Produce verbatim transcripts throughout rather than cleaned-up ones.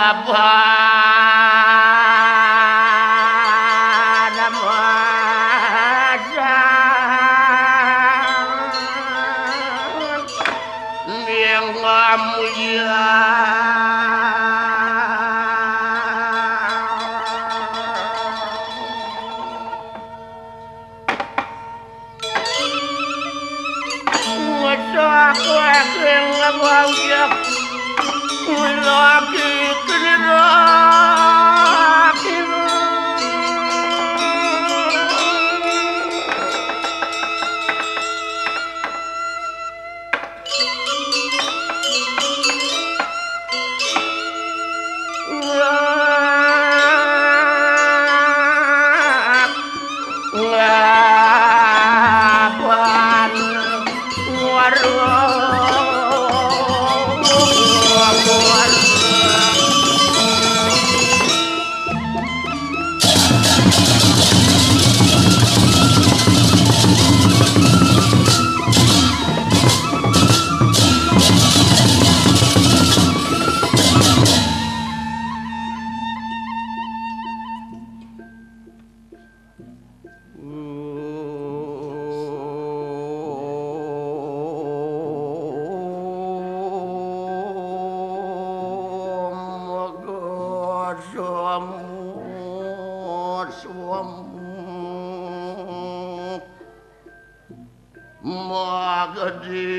Apa yang kamu ya? Ngecak kueking ngebaujak. Lagi kena. Magedi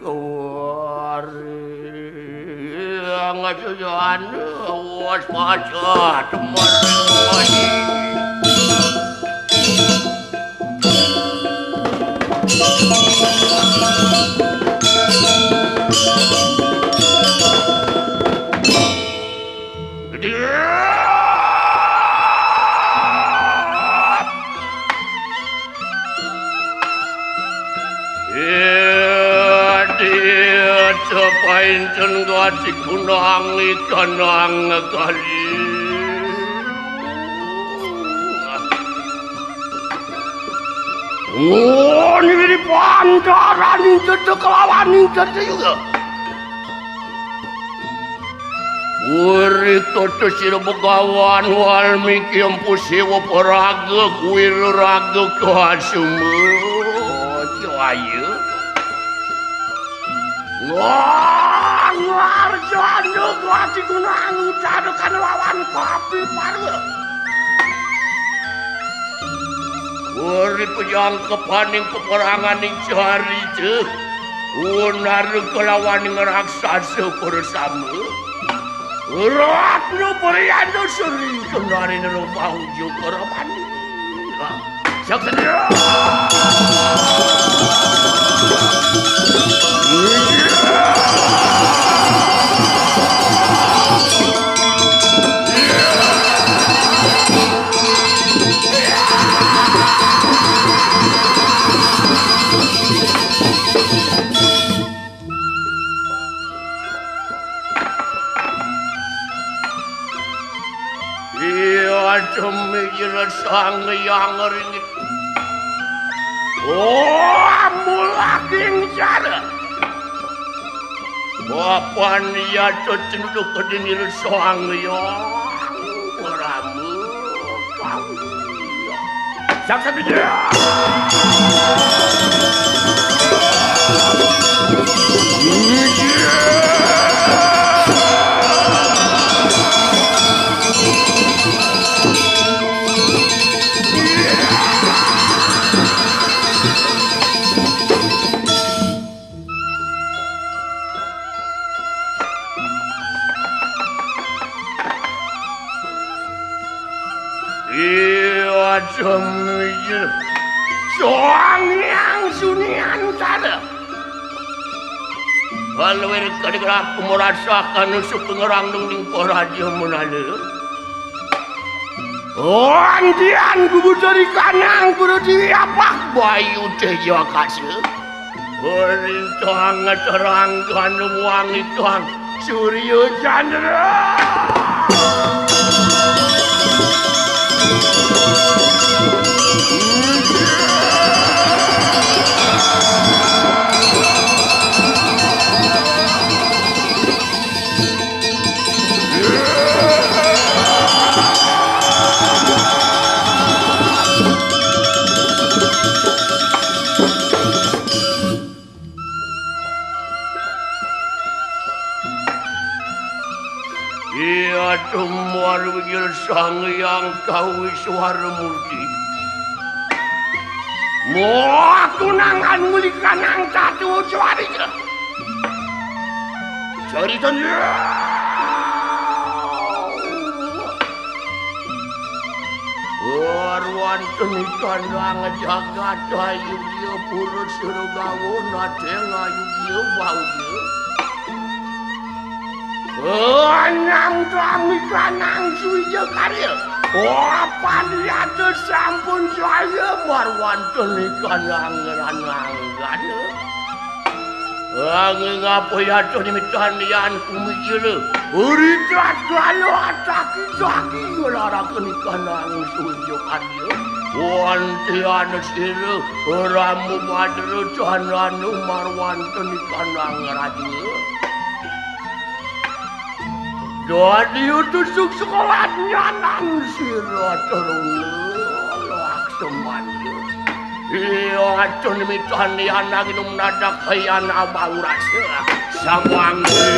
kawari ngajujuan was maca temari. Dia painten gati kunang ikanang kali. Ngon wiri pantaran ing tete kelawan ing tete juga. Wiri tete sira Begawan Walmiki Empu Siwa Paraga kuwi raga kasuma. Jaya. Wah, ngarjana gati gunang utara kalawan kapi parwa. Uri pejangkepaning peperanganing carita, unara kalawaning raksasa persama. Ratna Prianda Sri kendari nerobang juga ramani. Sakti. Iya, demi jero Sang Hyang Ringit. Oh, amulaking cara. Bapan iya cecenduk kedinir Sang Hyang Prabu. Sakti. Iya, aja mijil. Soang yang sunian kada. Alwir kada kelak merasakan supengerang ning paraja menala. Antian kubu dari kanang berdi apak bayu teja kasa. Perintang terang kan wangi kang Surya Chandra. Tumor wijil Sang Hyang Kawiswara Murti. Moa tunangan mulikanang tatu suarika. Carita Arwanten ikanang jagat ayu dia pura sira gawa nadeng ayu dia bau dia. Anang tami kanang suwija karya. Apan yata sampun saya marwanten ikanang rananggana. Anging apa yata nimitan yan kumijila. Ritrat gala ataki-taki ngelaraken ikanang suwija karya. Wantian sira Rama Badra Candana marwanten ikanang raja. Dadi utus suksukawan nyanan sira teruna laksamana. Iya, acun mitan yan angin umnadak hayan abau rasa. Samangke.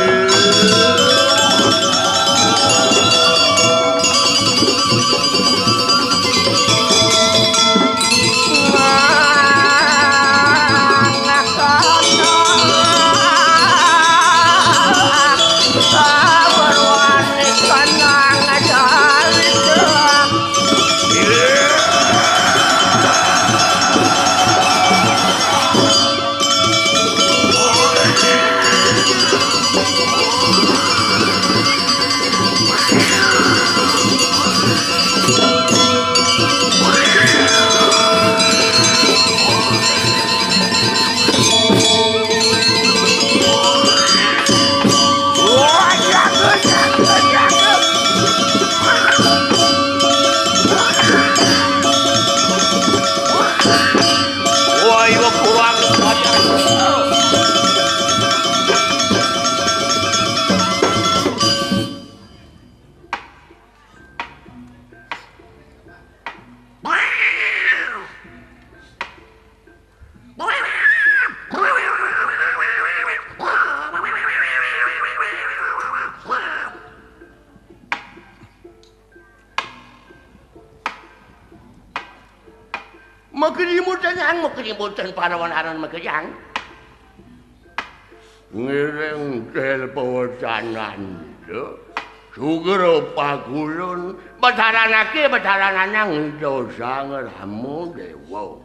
Makrimutan, makrimutan parawan aran makejang. Ngiring kel pawecanan Ida, sugra pakulun, betaranake betarananang Ida Sang Rama Dewa.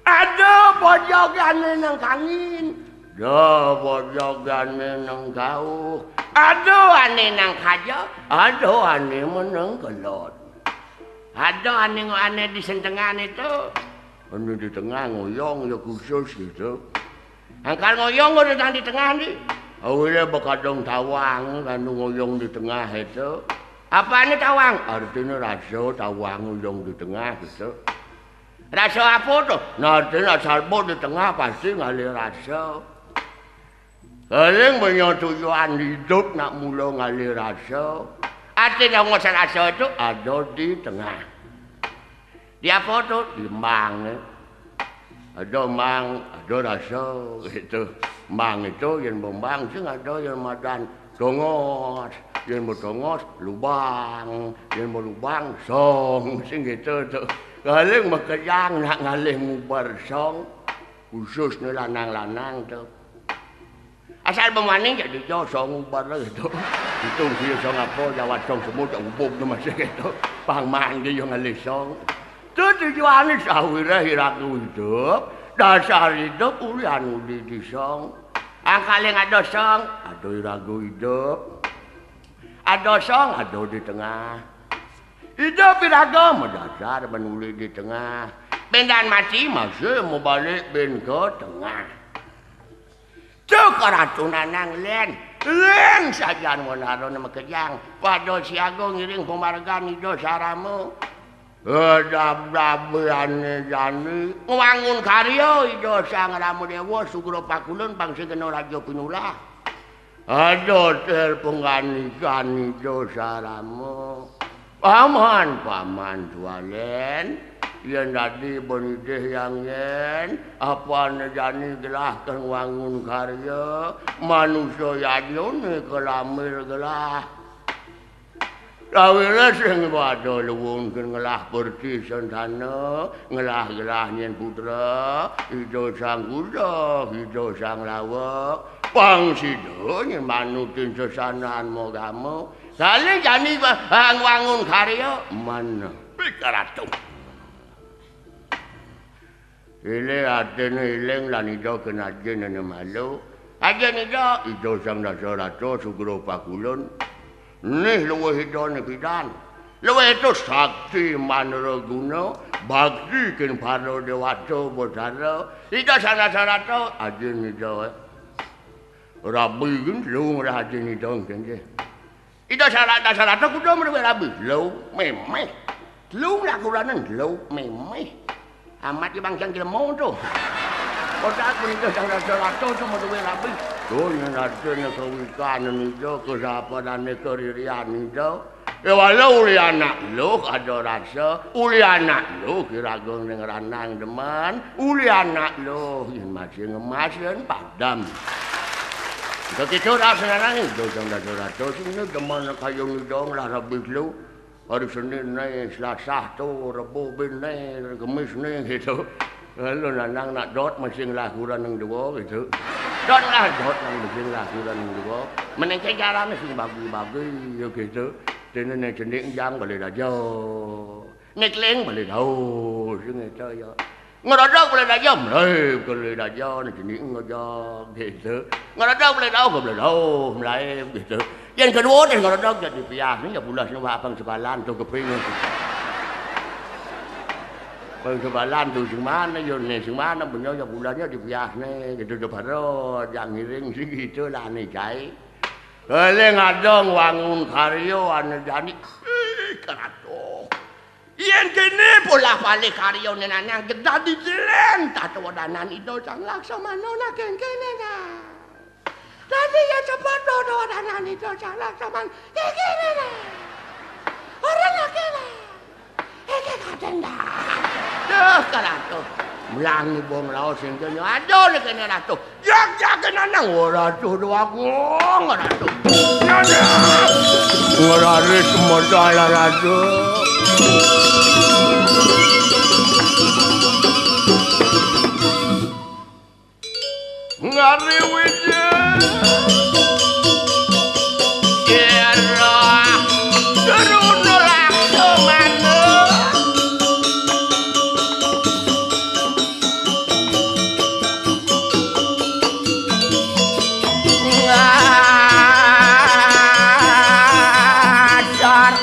Ada pojogane nang kangin, ada pojogane nang kauh, ada ane nang kaja, ada ane meneng kelod. Ada ane, ane di sentengan itu. Ane di tengah ngoyong ya khusus gitu. Angkal ngoyong udah di tengah nih. Awalnya bekadong tawang, anu ngoyong di tengah itu. Apane tawang? Artinya rasa tawang ngoyong di tengah gitu. Rasa apa tuh? Nah, artinya sarbo di tengah pasti ngalih rasa. Eling menyang tujuan hidup nak mula ngalih rasa. Arti dong rasa itu ada di tengah. Di apa tu? Di mang. Ada mang, ada rasa gitu. Mang itu yang membang sing ada yang madan tongos, yang bertongos lubang, yang berlubang song sing gitu tu. Eling makejang nak ngalih ngubar song, khusus ni lanang-lanang tu. Asal bemaning jadi jo song ubar gitu. Itu dia song apa, jawat song semut, ubub tu masih gitu. Pang mandi yang ngalih song. Tu tujuan ni sawirah iraga hidup. Dasar hidup ulian uli di song. Angkaling ada song, ada iraga hidup. Ada song, ada di tengah. Hidup iraga madasar menuli di tengah. Bendan mati masih mebalik ben ke tengah. Cuk, Ratu Nanang, len. Len sajan wanarana makejang. Pada siaga ngiring pamargan Ida Sarama. Dabrabane jani. Ngwangun karya Ida Sang Rama Dewa, sugra pakulun pang sing kena raja pinulah. Ada tel pengganikan Ida Sarama. Paman, paman tualen, yen dadi benidih yang yen, apane jani gelah ken wangun karya, manusa yadnyane kelambil gelah. Sawiré sing pada luwung ngelah perti sentana, ngelah-ngelah nyén putra, Ida Sang Kuda, Ida Sang Lawak, pang sida nyén manutin sesanan magama, saling jani ba-, ang wangun karya, mana pikaratu. Silih atiné éling lan Ida kén ajin ané malu. Ajin Ida, Ida Sang Dasarata sugra pakulun. Nih luwih Ida né pidan. Luwih itu sakti mandraguna, bakti kén para déwata batara. Ida Sang Dasarata, ajin Ida. Rabi kén luwung ajin Ida kén. Ida Sang Dasarata kuda madué rabi. Telu méméh. Telu lakuranan telu méméh. Amat ya bangsa jelema to. Kotak pun Ida Sang Dasarata to madué rabi. To nyén adané kawikanan Ida, kasapadané karirian Ida. Ya wala uli anak luh ada rasa, uli anak luh kiraga ning ranang demen, uli anak luh yén masih ngemasin padam. Begitu rasane Ida Sang Dasarata, sing demen kayun Ida nglah rabi telu. Hari Senin né, Selasa to, Rebo ben né, Kemis né gitu. Lalu nanang nak dot masing lah kurang nang dua gitu. Dot lah dot nang masing lah kurang nang dua. Menengke carane sing bagi-bagi ya gitu. Dene nek cendik jang balik aja. Nek leng balik dau sing itu ya. Ngerodok boleh daja, mlaib boleh daja, nek jenik ngejak, gitu. Ngerodok boleh dauh, boleh dauh, mlaib, gitu. Yang kedua, nek ngerodok jadi piah, nih, ya, bulas, nih, abang sebalan, tuh, keping. Abang sebalan, tuh, sing mana, yo, nih, sing mana, bener, ya, bulasnya di piah, nih, gitu, tuh, baru, yang ngiring, sih, gitu, lah, nih, cai. Eling adong wangun karya, ane jani, ih, kerato. Yen kene polah palih karyane nanang gedadi jelen, tata wedanan Ida Sang Laksamana nak kene nah. Dadi ya cepet tata wedanan Ida Sang Laksamana kene nah. Ora nak kene. Iki kaden dah. Duh, kerato. Mulangi bong laos sing kene. Aduh, kene ratu. Jak-jaken nang ora tuh doang, ora tuh. Nyanak. Ngeraris modal ratu. Ngari wiji. Kira. Seru nolak semana. Ngasar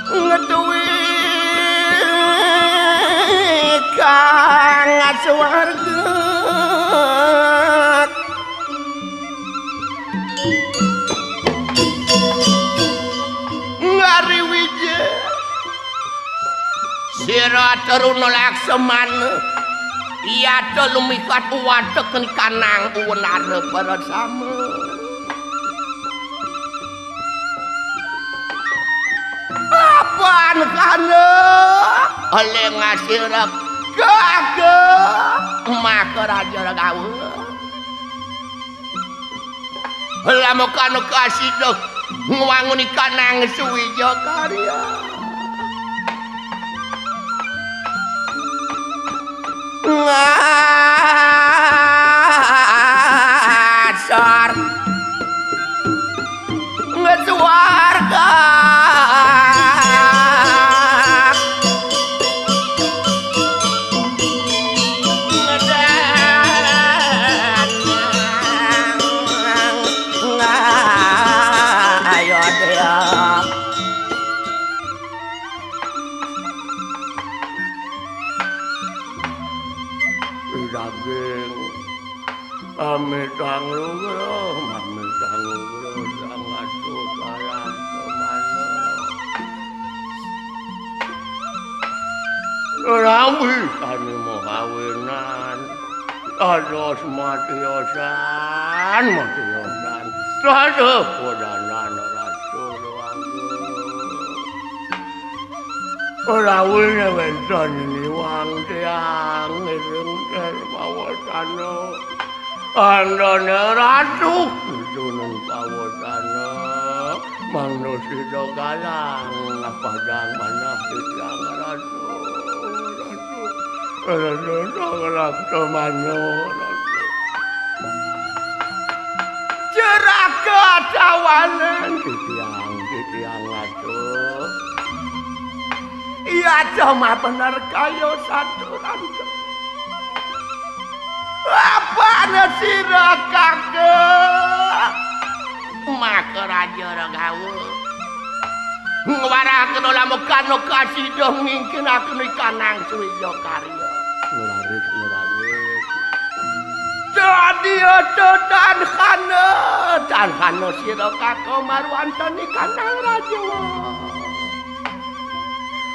ngetuwi kang swarga. Ngari wiji. Sira teruna Laksamana, iyata lumikat watek kanang uwenara para sama. Apan kana oleh ngasira gagah Makaraja Ragawa. Lamukan kasida ngwangun ikanang suwija karya. Ngasar ngesuarga. Ayo, Dea. Daging. Amitang lugra, amitang lugra, sang atuh sarang semana. Rawi sani mahawinan, dados matiosan, matiosan. Dados padanan rasul wangsul. Rawine wenten niwang tiang ngiring ter mawasana. Andane ratu, dunung pawacana, mangda sida galang padang manah titiang ratu, ratu, ratu, sang Laksamana, ratu. Jeraka tawanan titiang, titiang ratu. Iya, cuma bener kaya saturan. Apane sira, Kakang? Makaraja Ragawa. Ngwarahkena lamukana kasida ngingkinakena ikanang suwija karya. Nglaris, nglaris. Dadi ata tan hana, tan hana sira, Kakang, marwanten ikanang raja.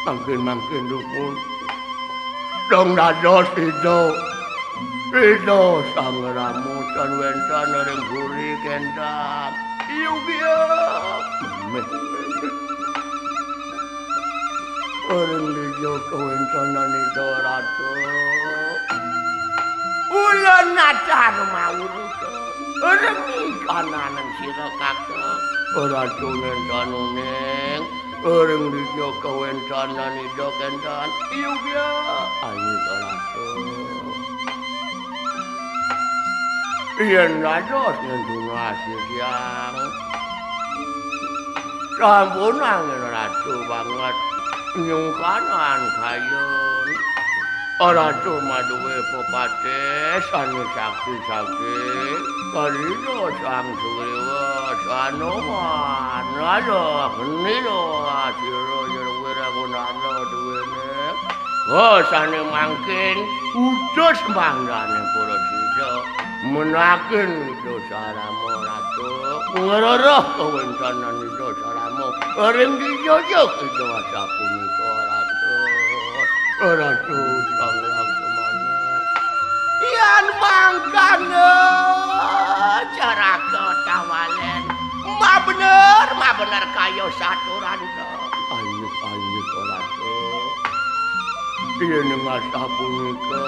Mangkin, mangkin, dumun. Dong dados Ida, Ida Sang Rama tan wenten ring guri kenten. Yugia. Ring dija kawentenan Ida Ratu. Ulen acar mawruta. Ring ikananing sira, Kakang. Ratu nenten uning. Ring dija kawentenan Ida kenten. Yugia. Ayu Ratu. Yen dados ngentunasi tiang. Sampun angin Ratu banget nyungkanan kayun. Ratu maduwe pepatih sane sakti-sakti, karina Sang Sugriwa Sanoman. Aduh, nira sira yen wiragunana duwene. Oh, sane mangkin utus manggane para sida menaken Ida Sarama Ratu. Ngrereh kawentenan Ida Sarama. Ring dija Ida sapunika Ratu. Ratu Sang Laksamana. Yan mangkana Jeraka Tawalen. Mabener, mabener kaya saturanta. Ayu, ayu, Ratu. Yen asapunika,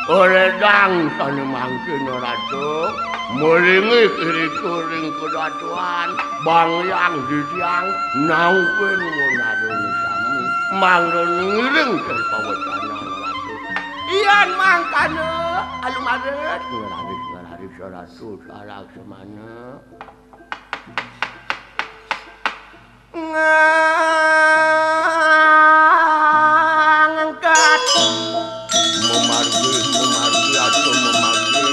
ledang sane mangkin Ratu, malinggih irika ring kadatuan, bangyang titiang naukin wonadane sami, mangda ngiring ring pawecanan Ratu. Yan mangkana, alumarit, nglaris, nglaris Ratu Salaksamana. Ngangkat. Memargi, memargi, aja memargi.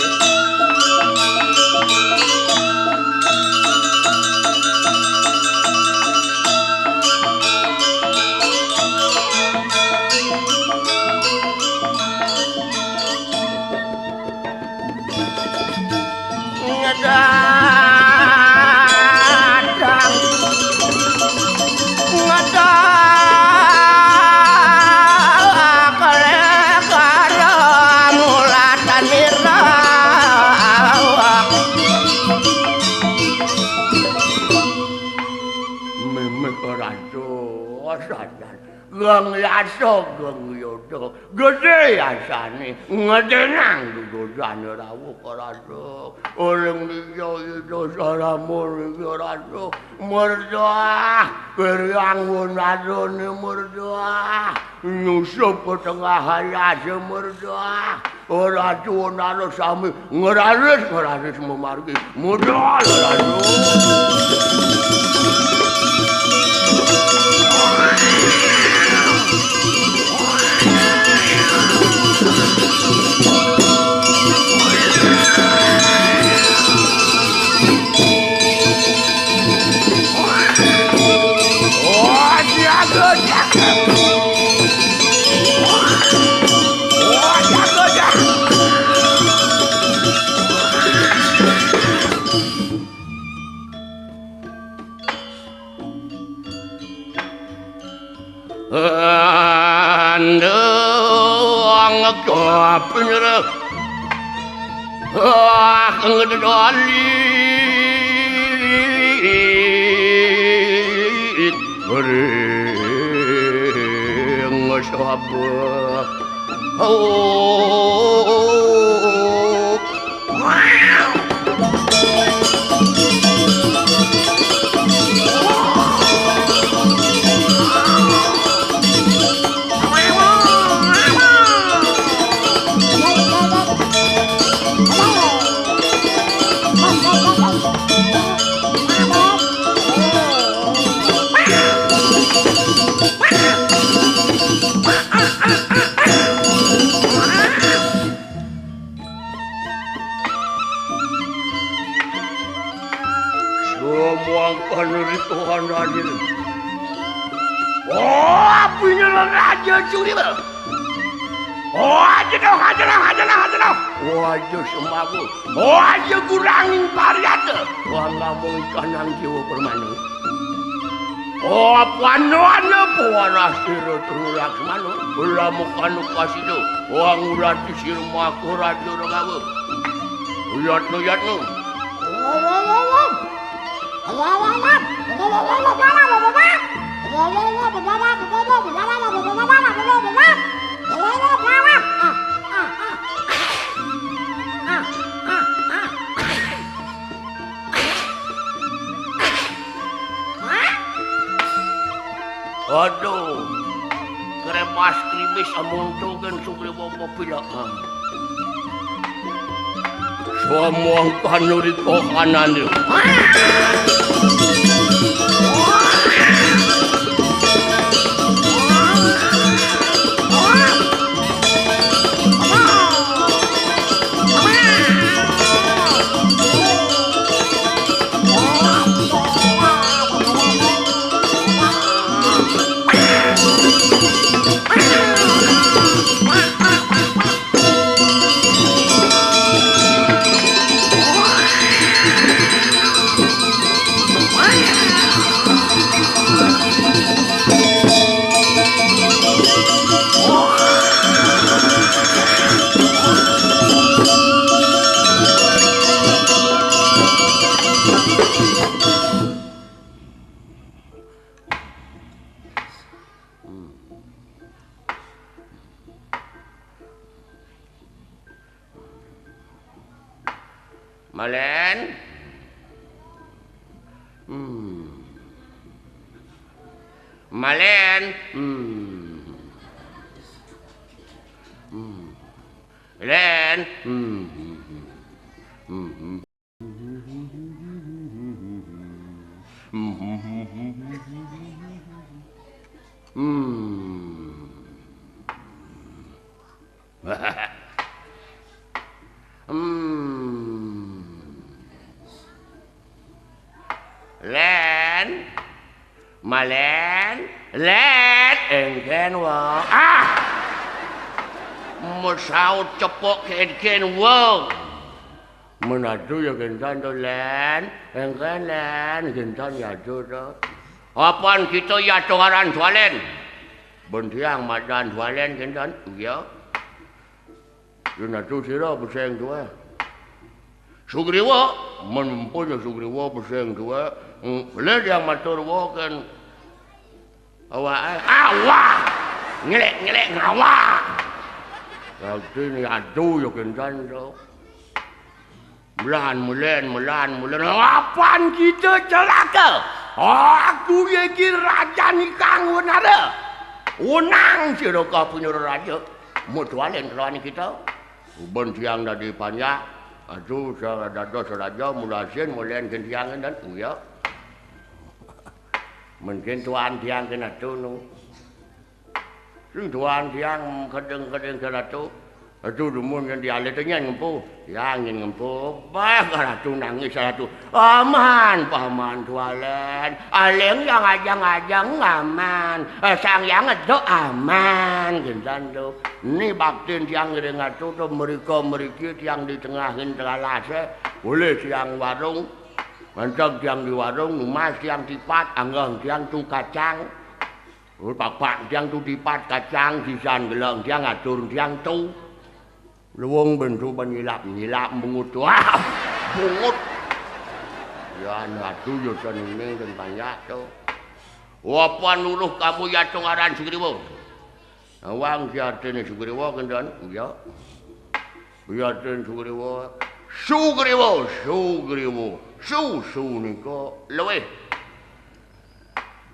Ngedatang, ngedak kalekara mulatan ira. Mimik raja sadar. Geng yasa, geng yoda, gedé yasané, ngedénang dudosané rawuh, Ratu. Ring dija Ida Sarama ring Ratu, merdah, piring wonadané merdah, nyusup ka tengah alasé merdah. Ratu Wondara sami ngraris, ngraris mamargi. Mudal, Ratu. Andang kapinyerah, ah, ngedali ring sabah. Oh. Oh, abinira Raja Sugriwa. Oh, ajenah, ajenah, ajenah, ajenah. Wajah semawa. Oh, aja kuranging pariata. Wah, namung kanang jiwa permana. Oh, panwana pawarah sira Tru Laksmana. Belamu kanu kasida. Wah, ngurati sira maka Raja Ragawa. Yatna, yatna. Aduh, krepas krimis amonto kan Sugriwa pepilakan. Samangkana rika kananda. Malen. Hmm. Malen. Hmm. Hmm. Len. Hmm. Hmm. Hmm. Hmm. Hmm. Len, Malen, Len, engken, Wong. Ah! Masaut cepuk engken, Wong. Menadu ya gentan to, Len. Engken, Len, gentan ya to. Apan kita ya to ngaran Sualen. Ben tiang madan Sualen gentan, iya. Yen atu sira beseng tuwek. Sugriwa, men empun ya Sugriwa beseng tuwek. Hmm, le tiang matur waken. Awake, awak! Ngelik-ngelik ngawak! Dadi adu ya gentan to. Melan, melen, melan, melen. Apan kita celaka? Aku iki rajan ikang wenara. Wenang sira kapinyuruh raja. Mutualin lawan kita. Uben tiang dadi panjak. Adu sa-, dados raja mulasin melen gentiangan dan uya. Mungkin tuan tiang kena tunu. Sing tuan tiang kedeng-kedeng ke ratu. Ratu dumun yang dialit nyen ngempu. Yang nyen ngempu. Bah, ratu nangis ratu. Aman, paman tualen. Aleng yang ajang-ajang aman. Eh, sang yang ngedok aman. Gentan tu. Ni baktin tiang ngiring ratu tu mereka meriki tiang di tengahin tegalase. Boleh tiang warung. Mantap tiang di warung, numas tiang tipat, anggah tiang tu kacang. Pakpak tiang tu tipat kacang, sisan geleng tiang atur tiang tu. Luwung bentu penyilap, nyilap mengut. Wah, bungut. Ya, anu adu ya seneng dan banyak tu. Wapan uruh kamu ya tungaran Sugriwa. Awang si artine Sugriwa kendan, ya. Ya artine Sugriwa. Sugriwa, Sugriwa. Su, su nika luwih.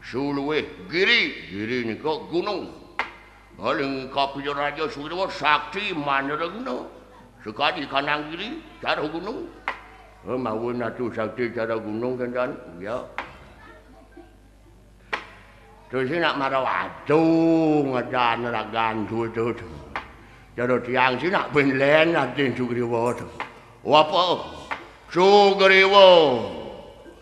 Suluwih giri, giri nika gunung. Paling kapiya raja Sugriwa sakti mandraguna. Sekadi kanang giri, cara gunung. Eh, mawon atu sakti cara gunung kendan. Ya. Terus nak marang adu ngedan ragan duwe tu. Cara tiang si nak ben len adin Sugriwa tu. Apa? Sugriwa.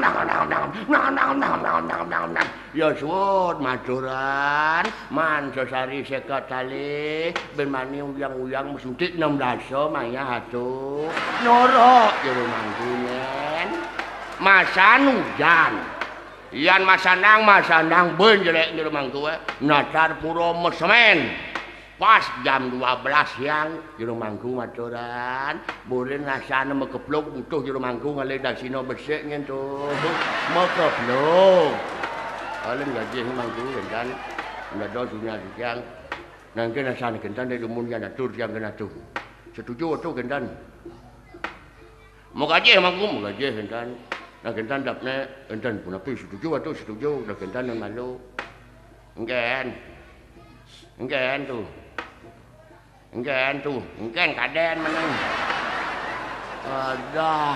nang nang nang nang nang nang nang nang nang nang nang. Ya suwun maduran, man sesari seket kalih, ben mani uyang-uyang mesuntik enam dasa mayah atuh. Norok jero mangku nyen. Masan ujan. Yan masanang, masanang ben jelek jero mangku, eh. Natar pura mesemen. Pas jam dua belas siang, jero mangku maturan. Burin rasane makepluk butuh jero mangku ngalih dasina besik nyen tuh. Makepluk. Paling gajih mangku gentan. Ndada dunya siang. Nangke rasane gentan dek dumun yan atur tiang genatu. Setuju atuh gentan. Magajih mangku, magajih gentan. Nah gentan dapne, gentan punapi setuju atuh setuju, dah gentan yang malu. Engken. Engken tuh. Engken tuh, engken kaden meneng. Adah.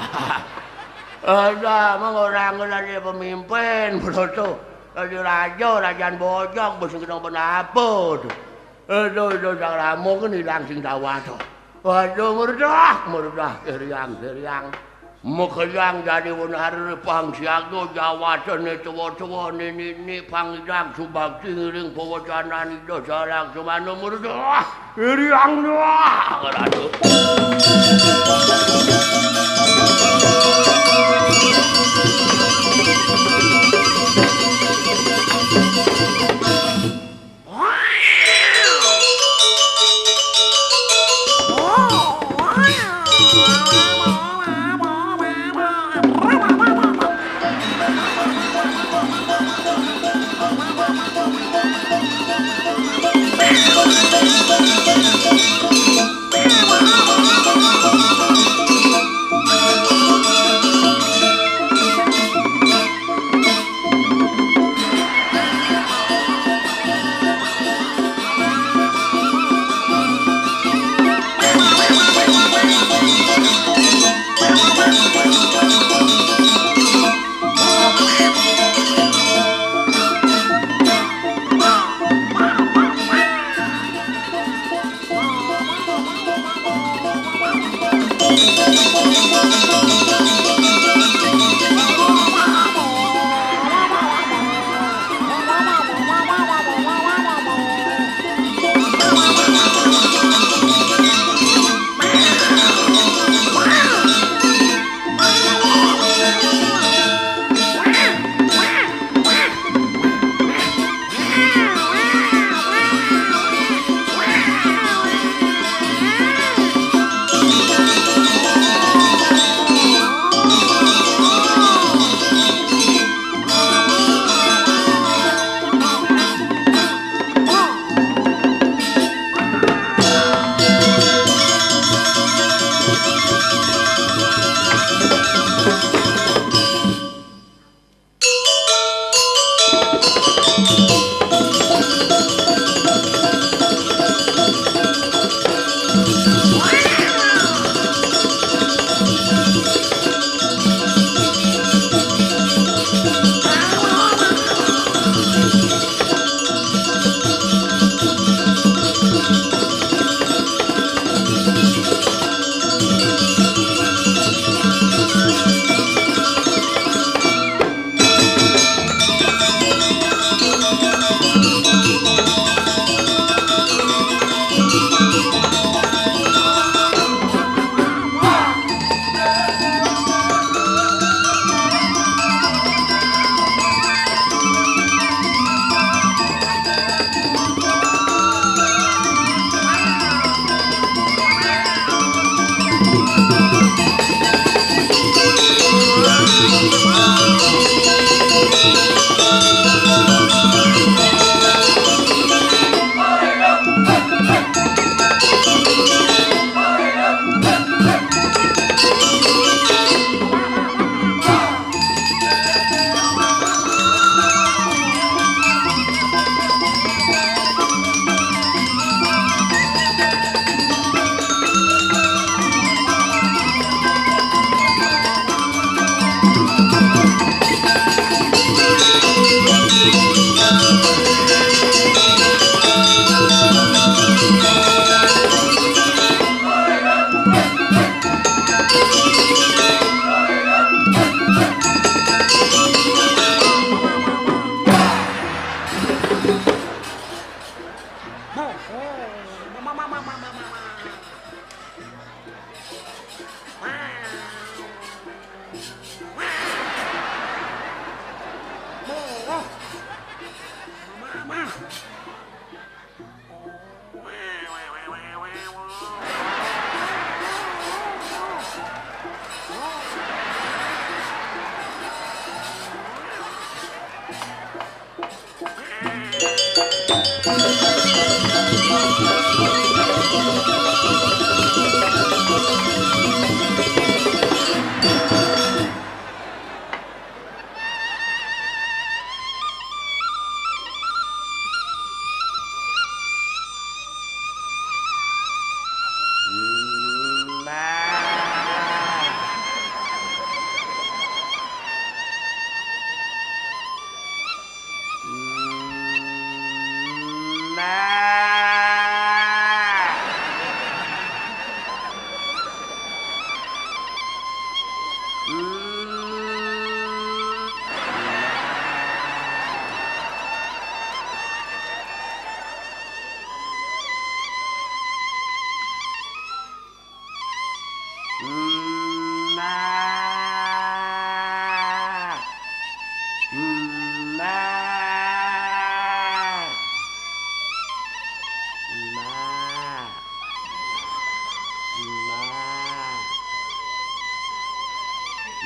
Ada, mengko ora ngerti pemimpin, Broto. Dadi raja, rajan bojong, wis kena penapa to. Itu, itu, sang Rama kan ilang sing tawah to. Waduh, murdah, murdah, Geryang, Geryang. Megeyang jani wenar pang siang to, jawatene tuwa-tuwa, nini-nini, pang ilang subakti ngiring pawacanan Ida Salang Semana, murdah. Iriang doang, Ratu.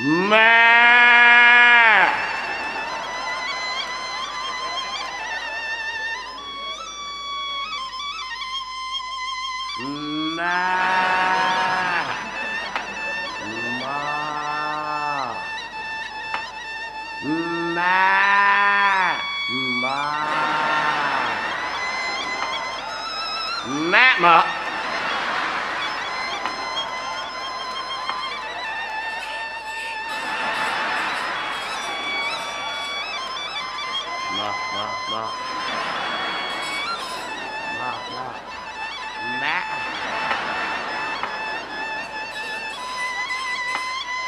Meh. Meh. Meh. Meh. Meh. Meh, Mak. Meh, meh, meh. Meh, meh. Meh.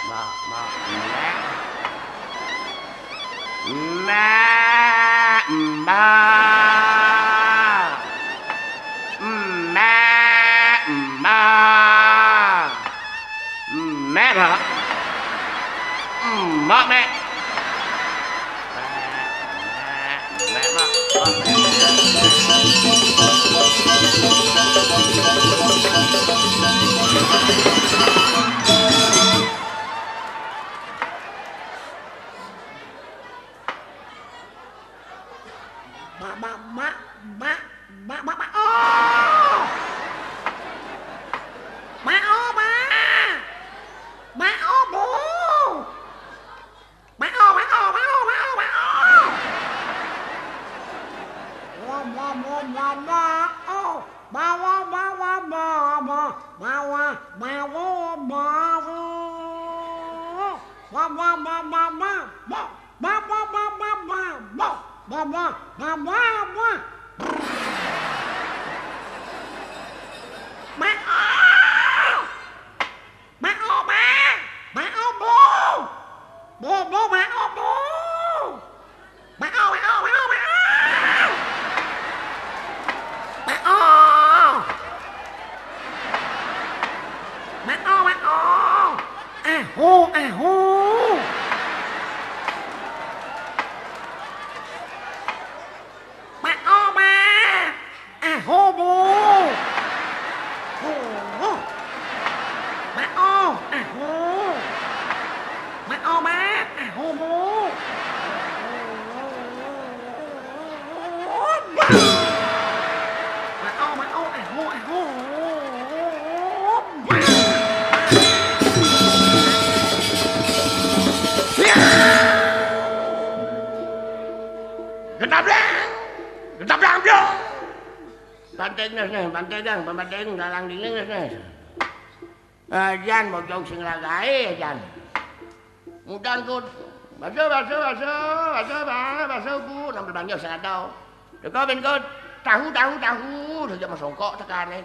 Meh, meh, meh. Meh, meh. Meh, meh. Meh, meh. Meh, meh. Meh, meh, meh, meh. Mak, mak, mak, mak, mak, mak, mak, oh! Mak, oh, mak! Mak, oh, bu! Mak, oh, mak, oh, mak, oh, mak, oh, mak, oh! Wa, wa, wa, wa, mak, oh! Wa, wa, wa, wa, ma, ma, wa, wa, wa, wa, ma, wa. Wa, wa, wa, wa, ma, ma. Ma, ma, ma, ma, ma, ma. Ma, ma, ma, ma, ma. Ma, oh! Ma, oh, ma. Ma, oh, bu. Bu, bu, ma, oh, bu. Ma, oh, ma, oh, ma, oh, ma, oh. Ma, oh. Ma, oh, ma, oh. Ahu, ahu. Ma, oh, ma. Ahu, bu. Hu, hu. Ma, oh, ahu. Ma, oh, ma. Ahu, bu. Ma, oh, ma, oh, ahu, ahu. Getablang! Getablang, blong! Banting nes, nes, banting, banting, dalang dingin, nes, nes. Ajan, bojog sing ragaé, ajan. Mudan, Kut. Baso, baso, baso, baso, ba-, baso, Bu. Nang belanja sing ada. Teka, Ben, Kut. Tahu, tahu, tahu. Saja masongkok tekané.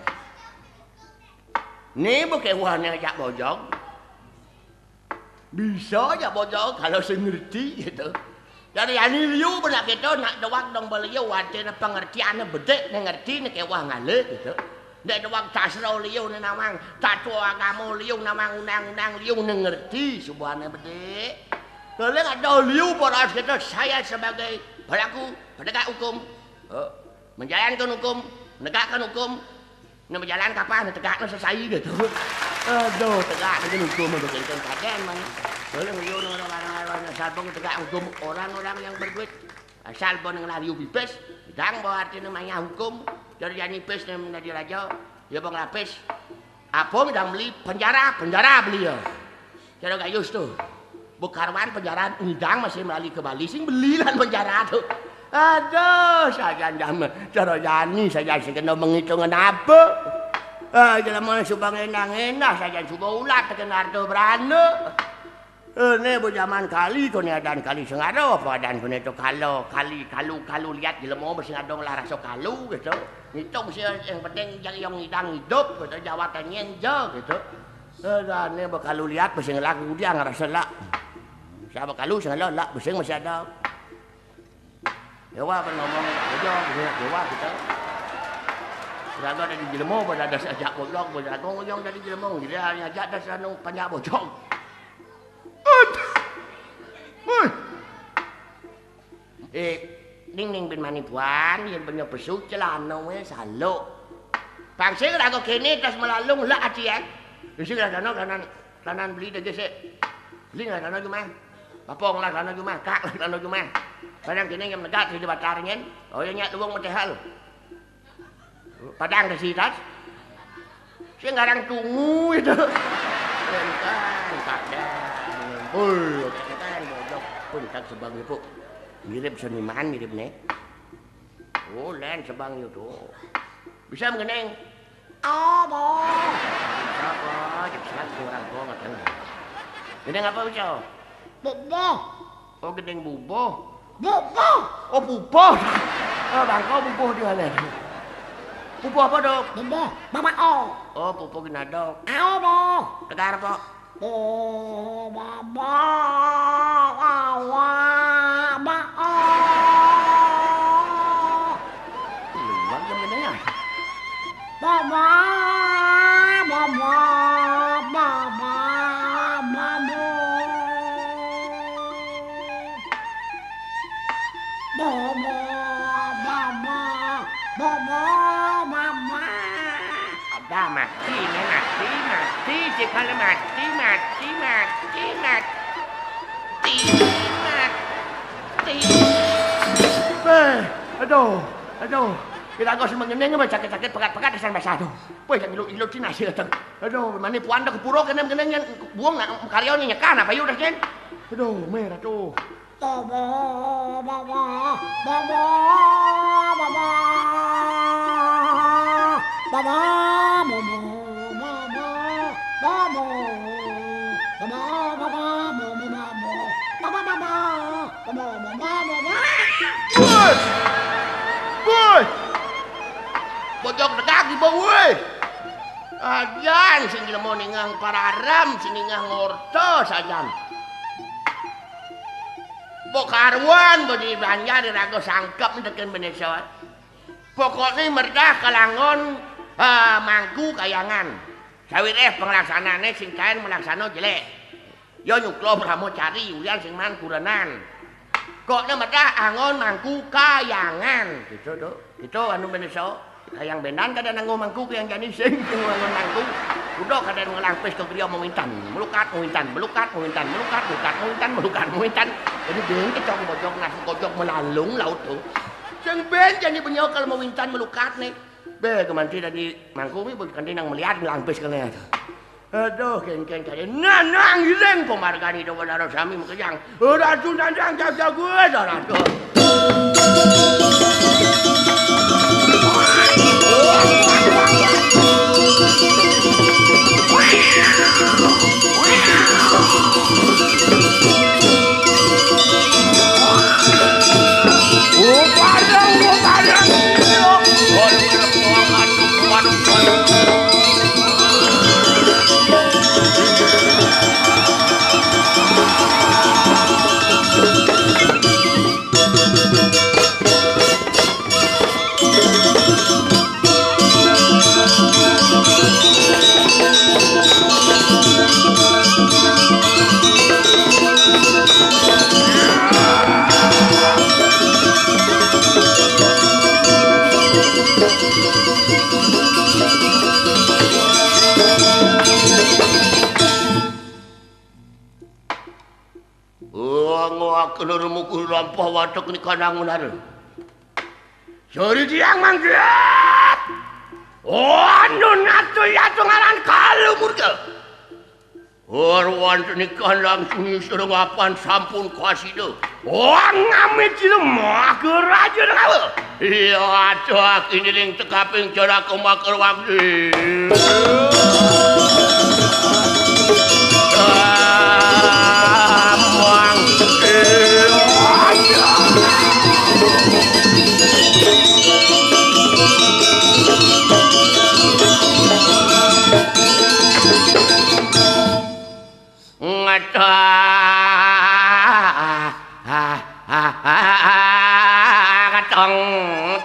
Né, bu kéwehné ajak bojog. Bisa ajak bojog kalau sing ngerti gitu. Dari ani liu benak kita nak doang dong beliau artinya pengertiannya bedek né ngerti né kéweh ngalih gitu. Ndék doang sastra liu né nawang, tatua agama liu nawang, undang-undang liu né ngerti subuhané bedek. Kalau ada liu boros kita, saya sebagai pelaku penegak hukum, eh, menjalankan hukum, menegakkan hukum, Né bejalan kapan tegaknya sesai gitu. Aduh, tegak mungkin hukum itu kenceng kadén, man. Boleh liu orang-orang, asal pun tegak hukum orang-orang yang berduit. Asal pun ngelah liu pipis, dang bahwa artinya maya hukum. Jadi yang nipis né menjadi raja, ya bang lapis. Apa dang beli penjara, penjara beli ya. Cara gayus tuh. Bekaruan penjaraan udang masih melali ke Bali, sing beli lan penjara tuh. Aduh, sajan jaman. Cara jani sajan sing kena menghitung apa. Ah, jelema suba ngenah-ngenah sajan suba ulat tekena harta beranda. Eh, né bu jaman kali, koné adan kali sing ada, apa adan koné to kala, kali, kalu, kalu liat jelema besi ngadong lah rasa kalu gitu. Ngitung sih yang penting jang yang ngidang hidup gitu, jawatannya enja gitu. Eh, dah, né bakalu liat besi ngelak udiang rasa lak. Sa bakalu sing ada lak besi masih ada. Dewa kan ngomong, "Aja, dewa kita." Raga ada di jelema, pada ada sajak bojog, pada ada ngomong dari jelema, jadi hanya ajak dah sanu panjak bojog. Aduh. Woi. Eh, ning, ning bin mani puan, yén benya besu celana wé saluk. Pang sing raga kéné tas melalung lak ati, eh. Sing raga no kanan, kanan beli dagé sik. Ling lah krana jumah. Bapa ngelah krana jumah, kak lah krana jumah. Padang kene nyem negak di batar nyen. Oh ya nyak luwung metehal. Padang desitas. Sing ngarang tungu itu. Entan, padang. Bul, entan, bojok. Pun tak sebang ibu. Mirip seniman, mirip ne. Oh, len sebang itu. Bisa mengeneng. Oh, boh. Bisa apa? Cek serat ke orang tua ngatang. Geneng apa bisa? Bubuh. Oh, geneng bubuh. Bubuh. Oh, bubuh. Oh, bangkau bubuh di mana? Bubuh apa, Dok? Bubuh. Mama, oh. Oh, bubuh gina, Dok. Oh, boh. Tegar, Pok. Bo, ba, ba, wa, wa, ba, o. Luar jam gini ya. Ba, ba, ba, ba, ba, ba, ba, bo. Ba, ba, ba, ba, ba, ba, ba, ba. Ada mati, ne mati, mati, sekali mati, mati, mati, mati, mati, mati. Eh, aduh, aduh. Kita kau semengeneng mah sakit-sakit pekat-pekat desan basah tu. Weh, jangan ilu-ilu cina sih datang. Aduh, mana puan dah kepuro kena mengeneng yang buang nak karya ni nyekan apa yuk dah sen. Aduh, merah tu. Baba, baba, baba, baba. Baba, baba, baba, baba. Baba, baba, baba, baba. Baba, baba, baba, baba, baba. Woi! Woi! Bojok degag ibu, woi! Ajan sing ilmu ningang pararam, sing ningang ngorta sajan. Pok karuan bodi banjar raga sangkep teken benesor. Pokokne merdah kalangon, eh, mangku kayangan. Sawireh penglaksanane sing kaen melaksana jelek. Ya nyukla brahmacari ulian sing man kurenan. Kokne merdah angon mangku kayangan. Gitu, Dok. Gitu anu beneso. Kayang benan kada nanggo mangku, kayang jani sing sing ngangon mangku. Udah kada ngelampis ke griya mawintan. Melukat mawintan, melukat mawintan, melukat, melukat mawintan, melukat mawintan. Jadi ben kecong bojok nas kocok melalung laut tu. Sing ben jani benyo kalau mawintan melukat ne. Be kemanti tadi mangku mi kanti nang melihat ngelampis kene. Aduh, kengkeng kali. Nanang ilang pemargani do wanara sami makejang. Ratu nandang jaga gue, Ratu. Oh, padang, oh, padang. Oh, ngawak lur muku lampah watek ni kanang menara. Suri tiang manggiat. Oh, anu natu yatu ngaran kalu murka. Orwan ni kandang sunyi sereng apan sampun kasida. Oh, ngamit sila maka raja ngawa. Iya, adak iniling tekaping cara kemakar wakti. Amang. Ngata. Tong,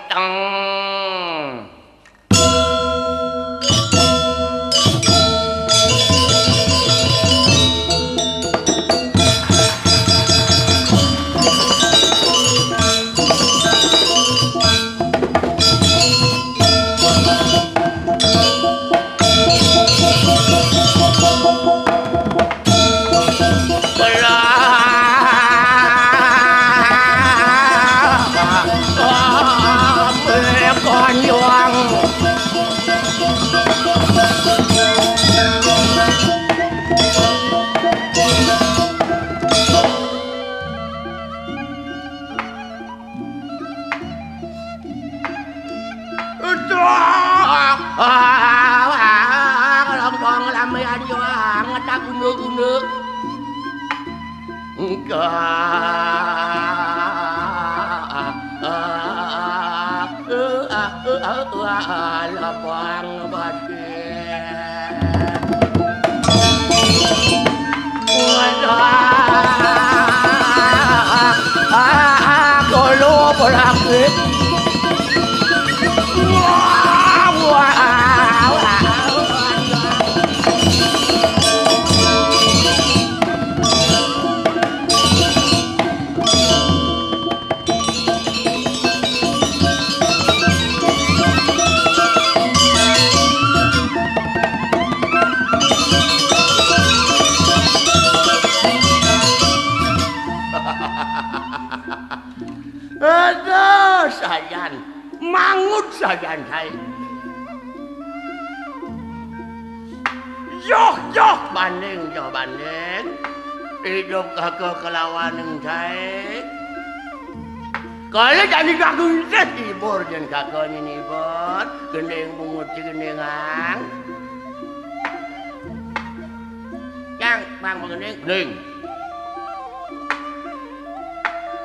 tong. Aduh, ah, ah, ah, ah, lambang lambe anjo anget tak guna-guna. Enggak, ah, ah, ah, ah, ah, ah, lapang batin. Wadah, ah, ah, kolo pelakit. Wah, wah, wah. Aduh, sajan. Mangut sajan saé. Yoh, yoh, banding, yoh, banding. Idup kaka kelawaning saé. Kalau jadi gagung teh hibur jeung kaka nyinibur, gending bungut si gendingang. Jang, Bang Gending. Gending.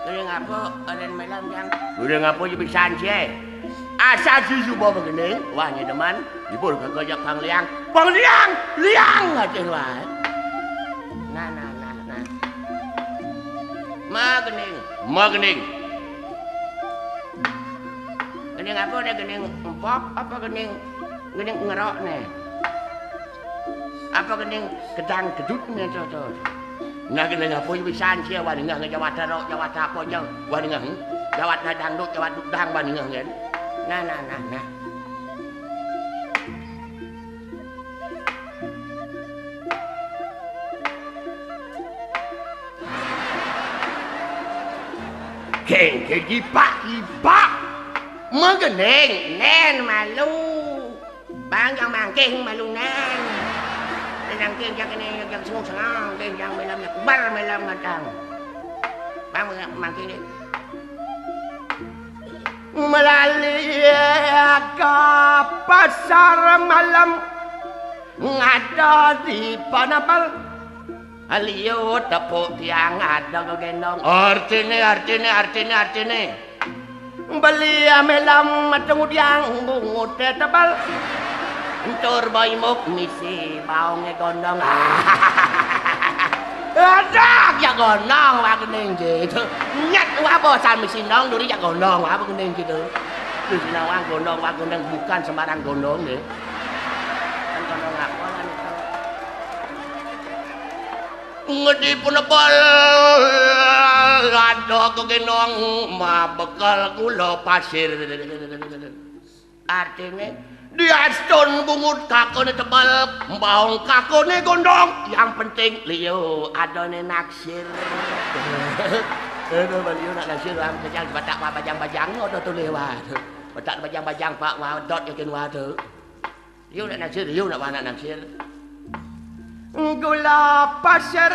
Gending apa? Gending malam, Jang. Gending apa je pisan sih? Asal si Juba Gending, wah nyedeman. Hibur kaka jak Bang Liang. Bang Liang, Liang aja wah. Nah, nah, nah, nah. Ma Gending. Ma Gending. Gending apa deh, gending empok apa gending, gending ngerok nih? Apa gending gedang gedut nih, tuh, tuh? Nah, gending apa pisan sih, wah dengah ngejawat rok, jawat apa aja. Wah dengah, hmm? Jawat dangdut, jawat dudang, wah dengah kan. Nah, nah, nah, nah. Geng, geng, gipak, gipak. Megending, nen malu. Bang jang mangking malu nen. Nen mangking jang kene jang sengong sengang, geng jang melam kubar melam ngatang. Bang mangking deh. Melali ka pasar malam, ngada di panabal. Liu tepuk tiang ada gegendong. Artine, artine, artine, artine. Beli melam metung udiang bungut tebal. Entur boimuk misi baonge gondong. Adak ya gondong wah gending gitu. Nyet wah bosan misi nong duri ya gondong wah gending gitu. Terus nawang gondong wah gending bukan sembarang gondong deh. Kan gondong apa kan itu? Ngedi punebel ada kegendong ma bekel gula pasir. Artine diastun bungut kakone tebal, mbaong kakone gondong, yang penting liu adone naksir. Aduh, baliu nak naksir, am kejang batak ma bajang-bajang, no, tuh, tuh lewat. Batak bajang-bajang, Pak, wadot yakin waduh. Yu nak naksir, yu nak anak naksir. Gula pasir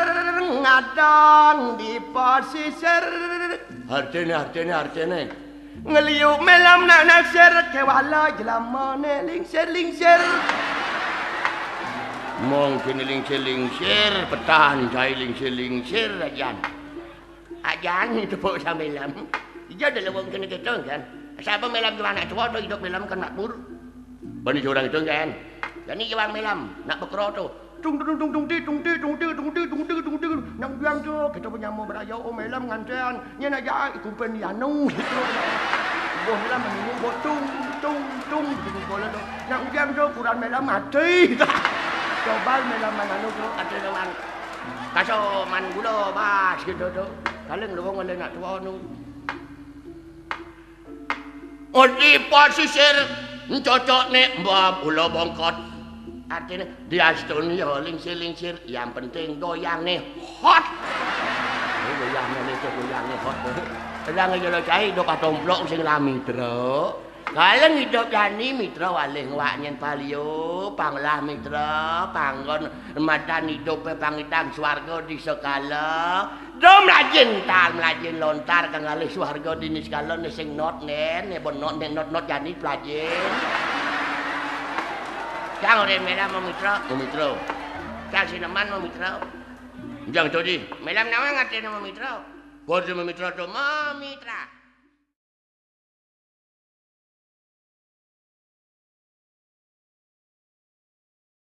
ngadang di pasisir. Artine, artine, artine. Ngeliu melam nak naksir kewala jelamane lingsir-lingsir. Mungkin lingsir-lingsir, petan jai lingsir-lingsir ajan. Ajan tepuk sambilan. Ija ada leweng kena ketong kan. Sapa melam juang nak tua tu hidup melam kan makmur. Bani orang itu kan. Jani juang melam nak bekero tu. Tung tung tung tung ti tung ti tung ti tung ti tung ti tung ti. Nak ujian tu kita punya mau beraya oh melam ngantian. Nya nak jai kumpen di anu gitu. Boh melam menunggu boh tung tung tung gitu bola tu. Nak ujian tu kurang melam mati. Coba melam mana tu ada lewang. Kaso man gula bas gitu tu. Kaleng lewong oleh nak tua nu. Odi pasisir cocok nek mbah gula bongkot. Artine diastun ya lingsir-lingsir, yang penting goyang nih hot. Oh, goyang nih goyang nih hot. Sedang aja lo cai do katomplok sing lami truk. Kaleng idup jani mitra walih ngwak nyén palio, panglah mitra, panggon madan idup pangidan swarga di sekala. Do mlajin tal mlajin lontar kang alih swarga dini sekala né sing not nén, né bon not nén not not jani pelajin. Kang ora mela mamitra, mamitra. Kang sineman mamitra. Jang Dodi, mela menawa ngatene mamitra. Bodho mamitra to mamitra.